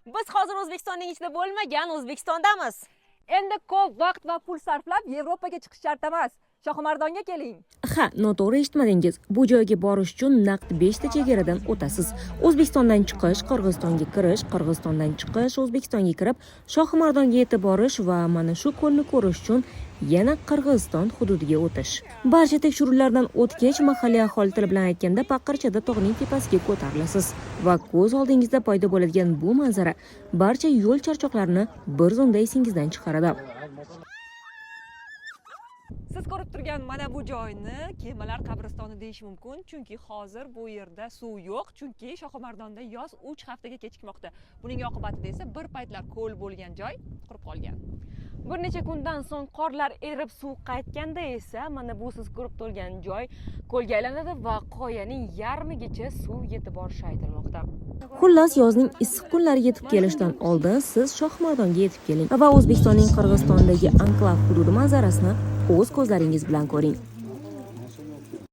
Biz hozir O'zbekistonning ichida bo'lmagan O'zbekistondamiz. Endi ko'p vaqt va pul sarflab Yevropaga chiqish shart emas. Shohimardonga keling. Ha, noto'g'ri eshitmadingiz. Bu joyga borish uchun naqd 5 ta chegaradan o'tasiz. O'zbekistondan chiqish, Qirg'izistonga kirish, Qirg'izistondan chiqish, O'zbekistonga kirib, Shohimardonga yetib borish va mana shu ko'lni ko'rish uchun yana Qirg'iziston hududiga o'tish. Barcha tekshiruvlardan o'tgach, mahalliy aholi tili bilan aytganda, paqirchada tog'ning tepasiga ko'tarilasiz va ko'z oldingizda paydo bo'ladigan bu manzara barcha yo'l charchoqlarini bir zumda esingizdan chiqaradi. Siz ko'rib turgan mana bu joyni kemalar qabristoni deyish mumkin, chunki hozir bu yerda suv yo'q, chunki Shohimardonda yoz 3 haftaga kechikmoqda. Buning oqibatida esa bir paytlar ko'l bo'lgan joy qurib qolgan. Bir necha kundan so'ng qorlar erib, suv qaytganda esa mana bu siz ko'rib turgan joy ko'lga aylanadi va qoyaning yarmigacha suv yetib borishi aytilmoqda. Xullas, yozning issiq kunlari yetib kelishidan oldin siz Shohimardonga yetib keling va O'zbekistonning Qirg'izistondagi anklav hududi manzarasini o'z ko'zlaringiz bilan ko'ring.